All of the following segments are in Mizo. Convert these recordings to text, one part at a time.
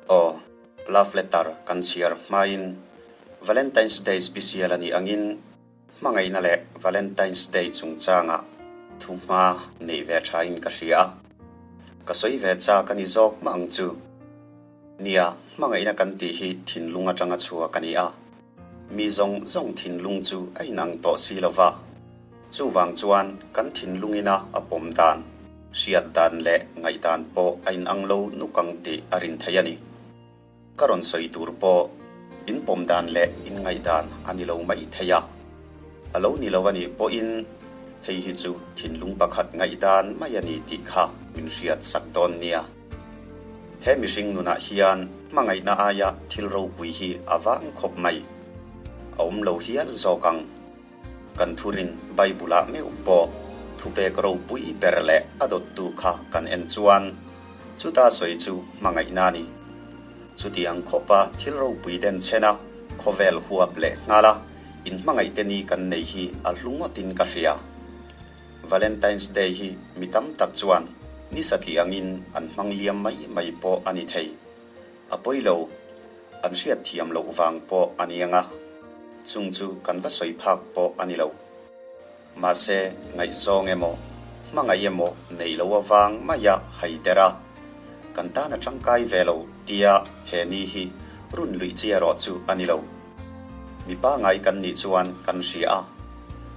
Aw, love letter kan chhiar hmain Valentine's Day special a nih angin hmangaihna leh Valentine's Day chungchangah thuhma neih ve thain ka hria a. Ka sawi ve chak a ni zawk mah ang chu. Nia, hmangaihna kan tih hi thinlung atanga chhuak a ni a. Mi zawng zawng thinlung chu a inang tawh si lo va. Chuvang chuan kan thinlungina a pawm dan, hriat dan leh ngaihdan pawh a inang lo nuk ang tih a rin theih a ni. Ka rawn sawi tur pawh in pawm dan leh in ngaihdan a ni lo mai thei a. A lo ni lo a nih pawhin hei hi chu thinlung pakhat ngaihdan mai a ni tih kha min hriat sak dawn nia. He mihring nunah hian hmangaihna aia thil ropui hi a vang khawp mai. A awm lo hial zawk ang. Kan thurin Bible-ah meuh pawh thupek ropui ber leh a dawttu kha kan en chuan chuta sawi chu hmangaihna a ni. Chutiang khawpa thil ropui den chhena khawvel huap leh nghala inhmangaihte ni kan nei hi a hlu ngawtin ka hria. Valentine's Day hi mi tam tak chuan ni satliah angin an hmang liam mai mai pawh a ni thei. A pawi lo, an hriat thiam loh vang pawh a ni ang a, chung chu kan va sawi phak pawh a ni lo. Mahse, ngaihzawng emaw, hmangaih emaw nei lo avang maia hai der a, kan tan a tangkai ve lo tia he ni hi run luih chi erawh chu a ni lo. Mi pangai kan nih chuan kan hria a,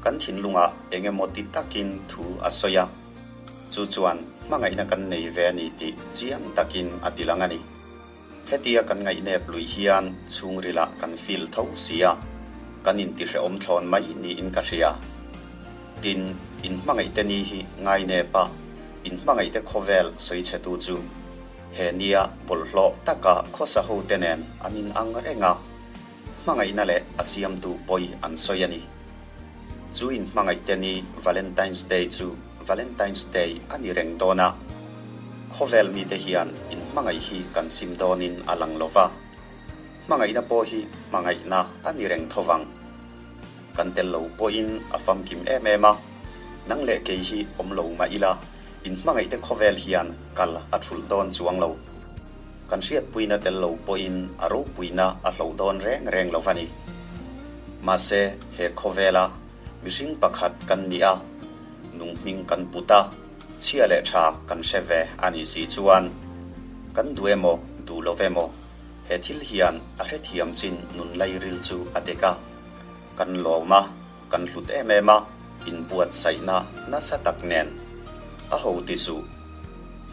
kan thinlungah eng emaw ti takin thu a sawi a. Chu chuan hmangaihna kan nei ve a ni tih chiang takin a ti lang a ni. Hetia kan ngaihnep lui hian chhungrilah kan feel tho si a, kan intihrehawm thlawn mai niin ka hria. Tin, inhmangaihte ni hi ngainep a, inhmangaihte khawvel sawichhetu chu he nia bawlhhlawh taka khawsa hote nen an inang reng a, hmangaihna leh a siamtu pawi an sawi a ni. Chu inhmangaihte ni Valentine's Day chu Valentine's Day a ni reng dawn a, khawvel mite hian inhmangaih hi kan sim dawnin a lang lo va, hmangaihna pawh hi hmangaihna a ni reng tho vang. Kan tel lo pawhin a famkim em em a, nang leh kei hi awm lo mah ila inhmangaihte khawvel hian kal a thulh dawn chuang lo. Kan hriatpuina tel lo pawhin a ropuina a hloh dawn reng reng lo va ni. Mahse, he khawvela mihring pakhat kan ni a, nung hming kan put a, chhia leh tha kan hre ve a nih si chuan, kan duh emaw duh lo emaw, he thil hian a hrethiam chin nun lairil chu a dek a. Kan lawm a, kan hlut em em a, inbuatsaihna nasa tak nen a ho ti suh.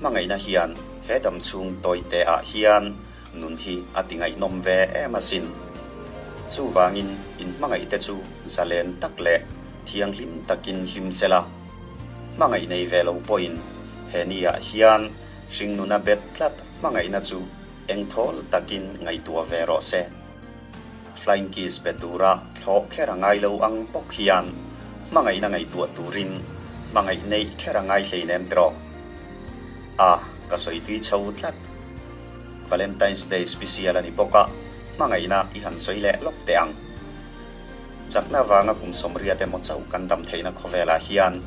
Hmangaihna hian he dam chhung tawi te ah hian nun hi a ti ngaihnawm ve em asin. Chuvangin in hmangaih te chu zalen tak leh thianghlim takin hlim sela. Hmangaih nei ve lo pawhin he ni ah hian hringnuna bet tlat hmangaihna chu engthawl takin ngaihtuah ve rawh se. Flying kiss pe tura thlawh kher a ngai lo ang bawk hian hmangaihna ngaihtuah turin hmangaih neih kher a ngai hleinem trawh. A, ka sawi tui chho tlat. Valentine's Day special a ni bawk a, hmangaihna i han sawi leh lawk teh ang. Chakna vanga kum 80 emaw chauh kan dam theihna khawvelah hian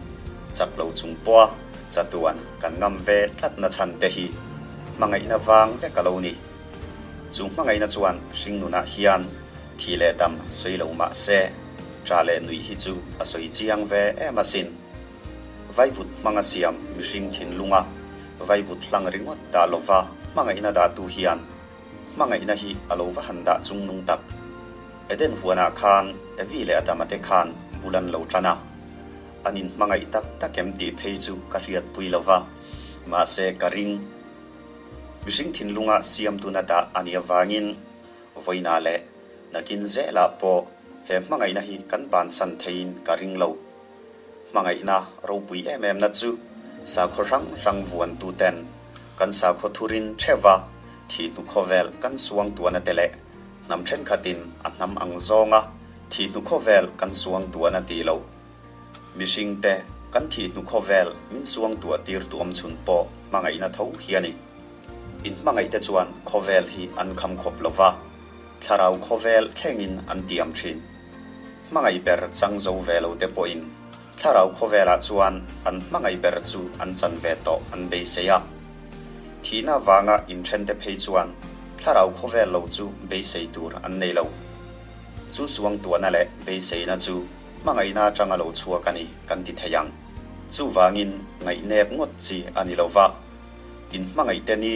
chak lo chung pawha chatuan kan ngam ve tlatna chhan te hi hmangaihna vang vek a lo ni. Chu hmangaihna chuan hringnunah hian thi leh dam sawi lo mah se, ṭa leh nuih hi chu a sawi chiang ve em asin. Vaivut hmanga siam mihring thinlunga vaivut hlang ringawt dah lova hmangaihna dahtu hian hmangaihna hi a lo va han dah chungnung tak. Eden huanah khan Evi leh Adama te khan bul an lo ṭan a, an inhmangaih tak tak em tih phei chu ka hriatpui lova, mahse ka ring. Mihring thinlunga siamtuna dah a nih avangin vawiinah leh nakin zelah pawh he hmangaihna hi kan bansan theiin ka ring lo. Hmangaihna ropui em emna chu sakhaw hrang hrang vuantuten kan sakhaw thurin theuva thihnu khawvel kan suangtuahna te leh hnam thenkhatin a hnam ang zawnga thihnu khawvel kan suangtuahna tih loh Mihring te kan thih hnu khawvel min suang tuah tir tu awm chhun pawh hmangaihna tho hi a ni. In hmangaih te chuan khawvel hi an kham khawp lo va, thlarau khawvel thlengin an tiam thin. Hmangaih ber chang zo ve lo te pawhin thlarau khawvelah chuan an hmangaih ber chu an chan ve tawh an beisei a. Thihna vanga inthen te phei chuan. Thlarau khawvel lo chu beisei tur an nei lo. Chu suangtuahna leh beiseina chu hmangaihna atanga lo chhuak a ni kan ti thei ang. Chuvangin ngaihnep ngawt chi a ni lo va, inhmangaihte ni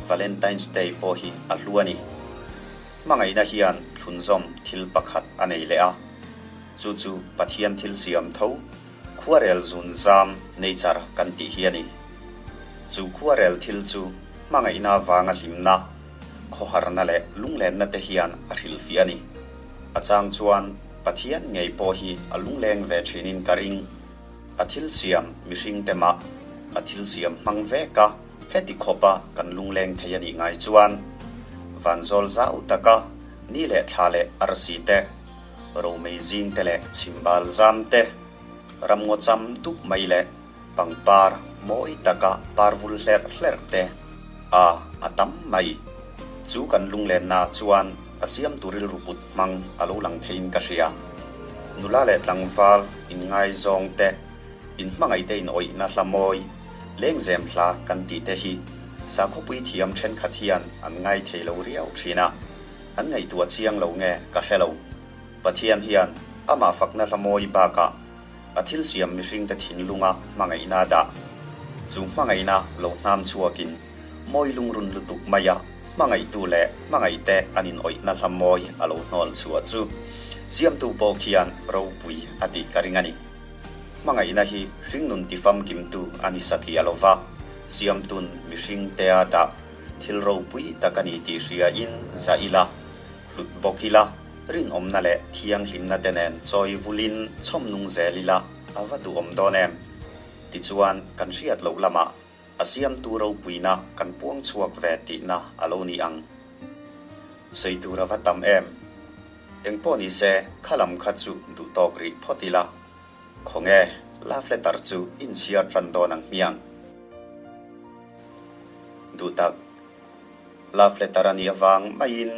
Valentine's Day pawh hi a hlu a ni. Hmangaihna hian thlunzawm thil pakhat a nei leh a, chu chu Pathian thil siam tho khuarel zun zam nature kan tih hi a ni. Chu khuarel thil chu hmangaihna vanga hlimna, khawharna leh lunglenna te hian a hrilhfiah a ni. A chang chuan Pathian ngei pawh hi a lungleng ve thinin ka ring. A thil siam mihring te mah a thil siam hmang vek a, heti khawpa kan lungleng thei a nih ngai chuan vanzawl zau taka ni leh thla leh arsi te, romei zing te leh chhimbal zam te, ramngaw cham dup mai leh Pangpar mawi taka par vul hlerh hlerh te a a tam mai. Chu kan lunglenna chuan a siamtu rilru put hmang a lo lang theiin ka hria. Nula leh tlangval inngaizawng te, inhmangaihte inawihna hla mawi, lengzem hla kan tih te hi sakhawpui thiam thenkhat hian an ngai thei lo riau thin a, an ngaihtuah chiang lo nge ka hre lo. Pathian hian amah fakna hla mawi bakah A thil siam mihringte thinlunga hmangaihna dah. Chu hmangaihna lo hnam chhuakin mawi lungrun lutuk maia hmangaihtu leh hmangaihte an inawihna hla mawi a lo hnawl chhuah chu siamtu pawh khian ropui a tih ka ring a ni. Hmangaihna hi hringnun tifamkimtu a ni satliah lo va, siamtun mihringtea dah thil ropui tak a ni tih hriain zah ila, hlut bawk ila. Rinawmna leh thianghlimna te nen chawi vulin chhawm nung zel ila a va duhawm dawn em? Tichuan, kan hriat loh lamah a siamtu ropuina kan puang chhuak ve tihna a lo ni ang. Sawi tur a va tam em? Engpawh ni se, kha lam kha chu duh tawk rih phawt ila. Khawnge, love letter chu inchhiar tan dawn ang hmiang. Duh tak. Love letter a nih avang maiin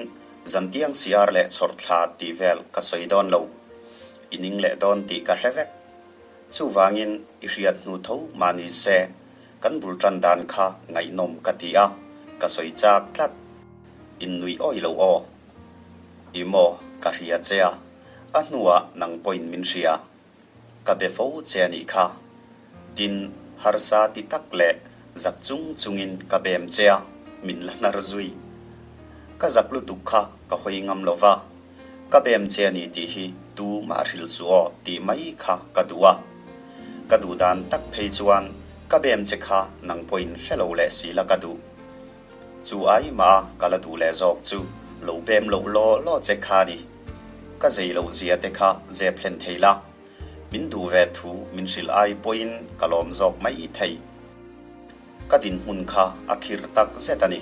zantiang siar leh chhawrh thla tih vel ka sawi dawn lo. I ning leh dawn tih ka hre vek. Chuvangin i hriat hnu tho mah ni se, kan bul tan dan kha ngaihnawm ka ti a, ka sawi chak tlat. In nui awi lo aw. I maw ka hria che a, a hnuah nang pawhin min hria. Ka be fo che a nih kha. Tin, harsa ti tak leh zak chung chungin ka bem che a, min la hnar zui. Ka zak lutuk kha ka hawi ngam lo va, ka bem che a ni tih hi tu mah hrilh suh aw tih mai kha ka duh a. Ka duh dan tak phei chuan ka bem che kha nang pawhin hre lo leh si la ka duh. Chu ai mah a ka la duh leh zawk chu lo bem loh law law che kha ni. Ka zei loh zia te kha zep hlen thei la, min duh ve thu min hrilh ai pawhin ka lawm zawk mai thei. Ka dinhmun kha a khirh tak zet a ni.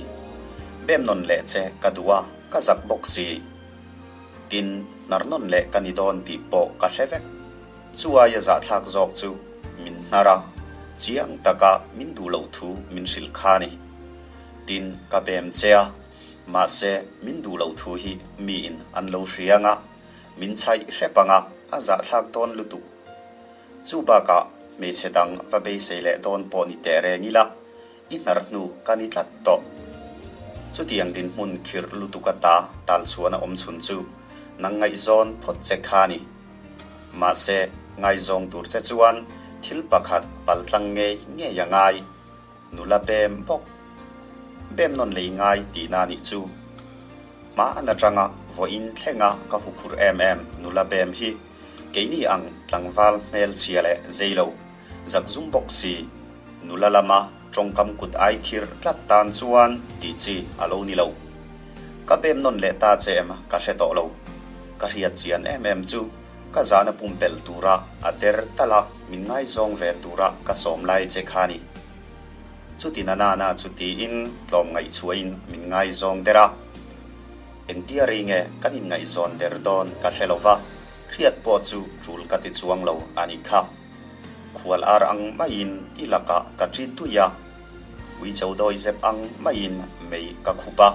Bem nawn leh che ka duh a, ka zak bawk si. Tin, hnar nawn leh ka ni dawn tih pawh ka hre vek. Chu aia zahthlak zawk chu min hnar a, chiang taka min duh loh thu min hrilh kha a ni. Tin, ka bem che a, mahse min duh loh thu hi miin an lo hria anga, min chhaih hrep anga a zahthlak dawn lutuk. Chu bakah hmeichhe dang va beisei leh dawn pawh ni teh reng ila, I hnar hnu ka ni tlat tawh. Chutiang dinhmun khirh lutuk ata tal chhuahna awm chhun chu nang ngaihzawn phawt che kha ni. Mahse, ngaizawng tur che chuan thil pakhat paltlang ngei ngei a ngai. Nula bem bawk. Bem nawn lei ngai tihna nih chu. Hmaan atanga vawiin thlenga ka huphurh em em nula bem hi keini ang tlangval hmelchhia leh zeilo. Zakzum bawk si, nula lama tawngkam kut ai khir tlat tan chuan tih chi a lo ni lo. Ka bem nawn leh ta che em ka hre tawh lo. Ka hriat chian em em chu ka zahna pumpelh tura a der talh a min ngaizawng ve tura ka sawm lai che kha ni. Chuti na na na chu tiin tlawm ngaihchhuahin min ngaizawng der a. Engtia rei nge kan inngaihzawn der dawn ka hre lo va, hriat pawh chu tul ka ti chuang lo a nih kha. Khual ar ang maiin i lakah ka ṭi tui a, uicho dawi zep ang maiin mei ka khup a.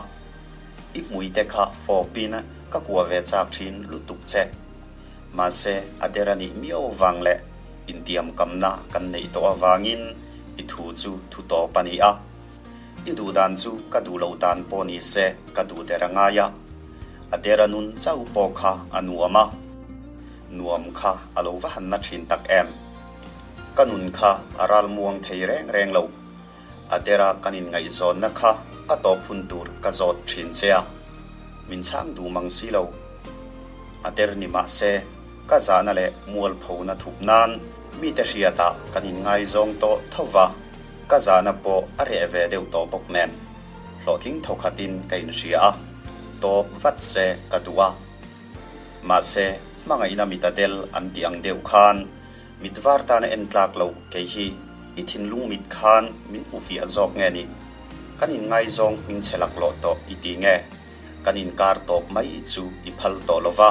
I hmuite kha fawpin ka kua ve chak ṭhin lutuk che. Mahse, a der a nih miau vang leh intiamkamna kan neih tawh avangin i thu chu thu tawp a ni a. I duh dan chu ka duh loh dan pawh ni se ka duh der a ngai a. A dera nun chauh pawh kha a nuam a. Nuam kha a lo va han na thin tak em. Ka nun kha a ral muang thei reng reng lo. A dera kan inngaihzawnna kha a tawp hun tur ka zawt thin che a. Min chhang duh mang si lo. A der ni mah se ka zahna leh mualphona thup nan mite hriatah kan inngaizawng tawh tho va, ka zahna pawh a reh ve deuh tawh bawk nen hlawhtling thawkhatin ka inhria a, tawp vat se ka duh a. Mahse, hmangaihna mit a del an tih ang deuh khan mit var tana en tlak loh kei hi i thinlung mit khan min hmu fiah zawk nge ni? Kan inngaizawng hmingchhe laklawh tawh i ti nge? Kan inkar tawp mai chu i phal tawh lo va,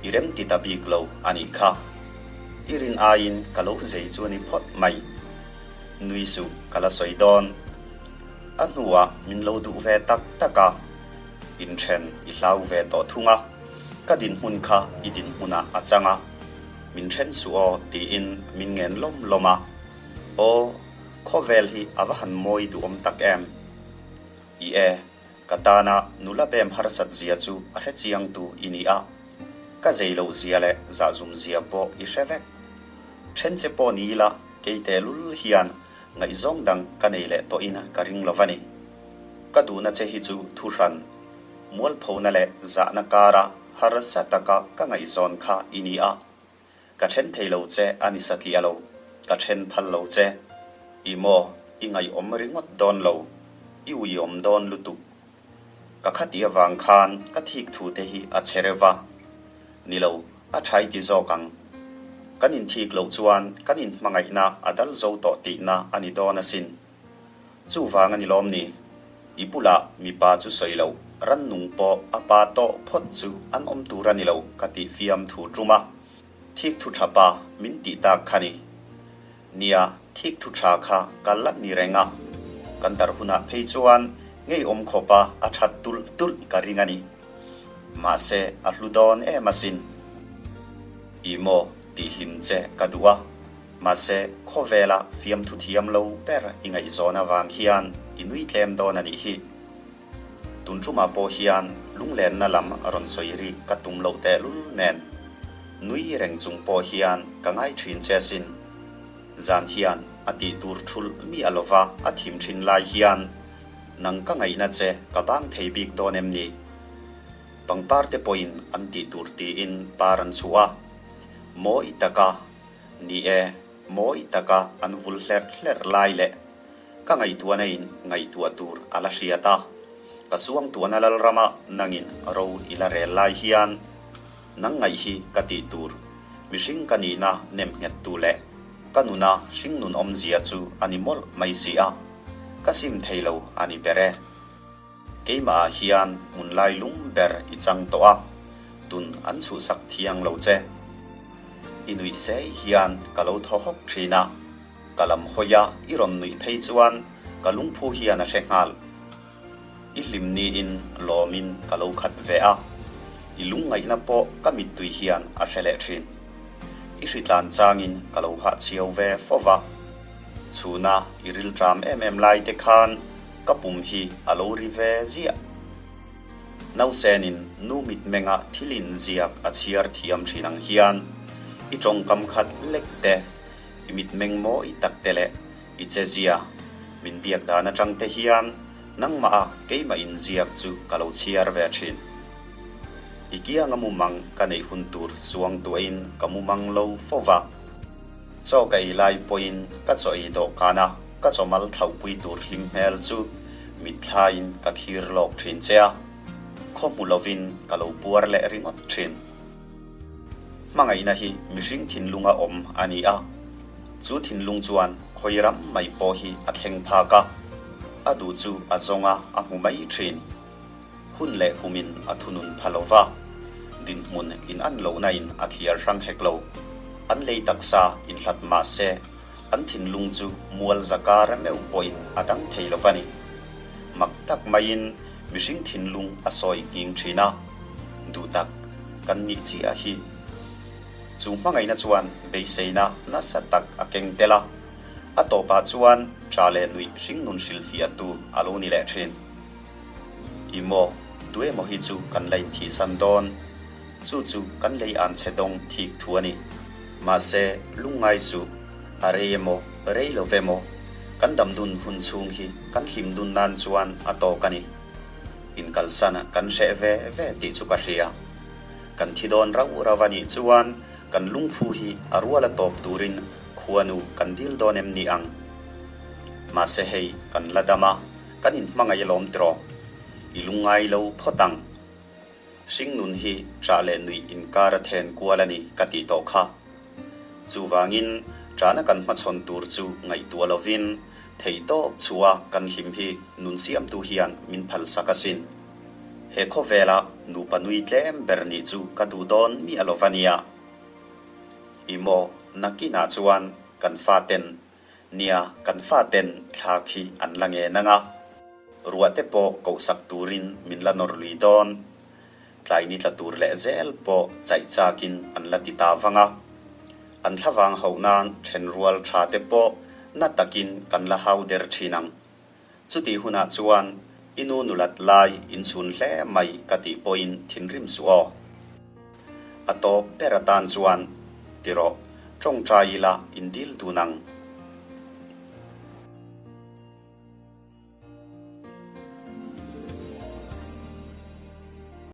i remti ta bik lo a nih kha. I rin aiin ka lo zei chu a ni phawt mai. Nui suh ka la sawi dawn. A hnuah min lo duh ve tak tak a, inthen i hlau ve tawh thung a, ka dinhmun kha i dinhmunah a chang a, min then suh aw tiin min ngen lawm lawm a. Aw, khawvel hi a va han mawi duhawm tak em. I e, ka tana nula bem harsat zia chu a hre chiangtu i ni a, ka zei loh zia leh zahzum zia pawh i hre vek. Then che pawh ni ila kei tehlul hian ngaihzawng dang ka nei leh tawhin ka ring lo va ni. Ka duhna che hi chu thuhran, mualphona leh zahna kara harsa taka ka ngaihzawn kha i ni a. Ka then thei lo che a ni satliah lo, ka then phal lo che. I maw, i ngaihawm ringawt dawn lo, i uiawm dawn lutuk. Ka khati avang khan ka thik thu te hi a che reuh va. Ni lo, a tha i ti zawk ang. Kan inthik loh chuan kan inhmangaihna a dal zo tawh tihna a ni dawn asin. Chuvang a ni lawm ni? I bulah mipa chu sawi loh, rannung pawh a pa tawh phawt chu an awm tur a ni lo ka tih fiam thu tum a, thik thu tha pa min tih tak kha ni. Nia, thik thu tha kha ka la ni reng a, kan darh hunah phei chuan ngeiawm khawpa a that tulh tulh ka ring a ni. Mahse, a hlu dawn em asin. I maw tih hlim che ka duh a, mahse khawvela fiamthu thiam lo ber i ngaihzawn avang hian i nui tlem dawn a nih hi. Tun tumah pawh hian lunglenna lam a rawn sawi rik ka tum loh tehlul nen nui reng chung pawh hian ka ngai thin che asin. Zan hian a tih tur thulh miah lova a thim thin lai hian nang ka ngaihna che ka bang thei bik dawn em ni? Pangpar te pawhin an tih tur tiin par an chhuah a, mawi taka, ni e, mawi taka an vul hlerh hlerh lai leh ka ngaihtuahna in ngaihtuah tur a la hriat a, ka suangtuahna Lalrama nangin ro i la rel lai hian nang ngaih hi ka tih tur mihring ka nihna nem nghet tu leh ka nuna hringnun awmzia chu a ni mawlh mai si a, ka sim thei lo a ni ber e. Keimah ah hian hmun lai lung ber i chang tawh a, tun an chhuhsak thiang lo che. I nuih sei hian ka lo thaw hawk thin a, ka lam hawi a i rawn nuih phei chuan ka lungphu hian a hre nghal. I hlim niin lawmin ka lo khat ve a, i lungngaihna pawh ka mittui hian a hre leh thin. I hritlan changin ka lo hahchhiau ve fo va, chhuna i rilṭam em em lai te khan Ka pum hi a lo ri ve ziah. Nausenin nu mitmenga thil inziak a chhiar thiam thin ang hian i tawngkam khat lek te, i mitmeng mawi tak te leh i che zia min biak dan atang te hian nangmah a keimah inziak chu ka lo chhiar ve thin. I kianga mumang ka neih hun tur suangtuahin ka mumang lo fo va. Chaw ka ei lai pawhin ka chaw ei dawhkan a, ka chaw mal thlauhpui tur hlim hmel chu mitthlaiin ka thlir lawk thin che a, khaw hmu lovin ka lo puar leh ringawt thin. Hmangaihna hi mihring thinlunga awm a ni a, chu thinlung chuan khawi ram mai pawh hi a thleng phak a, a duh chu a zawng a, a hmu mai thin. Hun leh kumin a thunun pha lo va, dinhmun in an lohna in a thliar hrang hek lo. An lei taksa inhlat mah se, an thinlung chu mual zakar meuh pawhin a dang thei lo va ni. Mak tak maiin mihring thinlung a sawi nghing thin a, duh tak kan nih chiah hi. Chu hmangaihna chuan beiseina nasa tak a keng tel a. A tawpah chuan ṭa leh nuih hringnun hrilhfiahtu a lo ni leh ṭhin. I maw, tuemaw hi chu kan la inthihsan dawn. Chu chu kan lei an chhe dawng thik thu a ni. Mahse, lungngai suh, a rei emaw, rei lo ve maw, kan damdun hun chhung hi kan hlim dun nan chuan a tawk a ni. Inkalsan kan hreh ve ve tih chu ka hria. Kan thi dawn rauh rauh a nih chuan kan lungphu hi a rual a tawp turin khuanu kan dil dawn em ni ang? Mahse hei kan la dam a, kan inhmangaih alawm tiraw? I lungngai lo phawt ang. Hringnun hi ṭah leh nuih inkar a then kual a ni ka tih tawh kha. Chuvangin ṭahna kan hmachhawn tur chu ngaihtuah lovin theihtawp chhuah kan hlim hi nun siamtu hian min phalsak asin. He khawvela nupa nui tlem ber nih chu ka duh dawn miah lo va nia. I maw nakinah chuan kan faten nia kan faten thla khi an la ngen ang a, ruah te pawh kohsak turin min la nawr lui dawn. Tlai ni tla tur leh zel pawh chaih chakin an la ti ta vang a. An thlavang hauh nan thenrual tha te pawh na takin kan la hau der thin ang. Chutih hunah chuan i nu nulat lai inchhun hle mai ka tih pawhin thinrim suh aw. A tawp ber atan chuan, Ti rawh, tawngtai ila indil dun ang.